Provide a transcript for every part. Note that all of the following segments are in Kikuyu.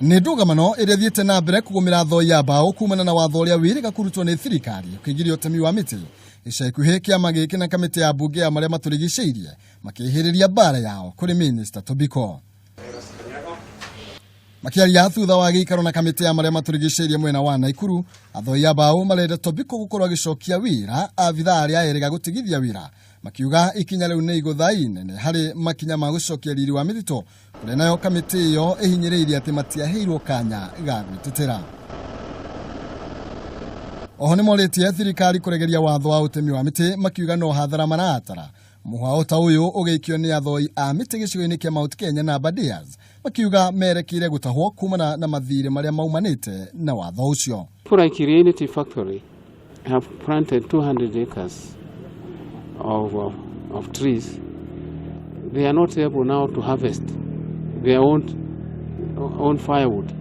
Nĩ ndũgamano ĩrĩa ĩthiĩte na mbere kũgũmĩra thoi ya mbaũ kumana na watho ũrĩa wĩrĩga kũrutwo nĩ thirikari ũkĩgiria ũtemi wa mĩtĩ. Ica ikuhĩ kĩama gĩkĩ na kamĩtĩ ya mbunge ya marĩa matũrigicĩirie makĩhĩrĩria mbara yao kũrĩ Minista Tobiko. Makĩaria thutha wa gĩikaro na kamĩtĩ ya marĩa matũrigicĩirie mwena wa Naikuru, athoi a mbaũ marenda Tobiko gũkorwo agĩcokia wĩra abithaa arĩa erĩga gũtigithia wĩra, makiuga ikinya rĩu nĩ igũtha inene harĩ makinya ma gũcokia riri wa mĩtitũ, kũrĩa nayo kamĩtĩ ĩyo ĩhinyĩrĩirie atĩ matiaheirwo kanya ga gwĩtetera. Oho nĩmorĩtie thirikari kũregeria watho wa ũtemi wa mĩtĩ, makiuga no hathara maratara mũhwa ta ũyũ ũgĩikio nĩ athoi a mĩtĩ gĩcigo-inĩ kĩa Mount Kenya na Aberdares, makiuga merekeire gũtahwo kumana na mathirĩ marĩa maumanĩte na watho ũcio. People like Kiria Tea Factory have planted 200 acres of trees. They are not able now to harvest their own firewood.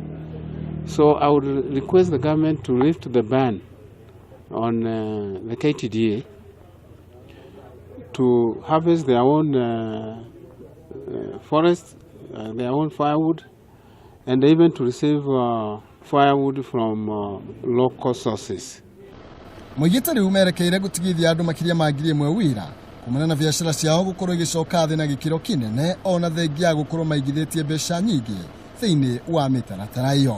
So I would request the government to lift the ban on the KTDA to harvest their own forest, their own firewood, and even to receive firewood from local sources. Moigĩte rĩu merekeire gũtigithia andũ makĩria ma 1,000 wĩra kumana na biacara ciao gũkorwo igĩcoka thĩ na gĩkĩro kĩnene, ona thengia ya gũkorwo maigithĩtie mbeca nyingĩ thĩinĩ wa mĩtaratara ĩyo.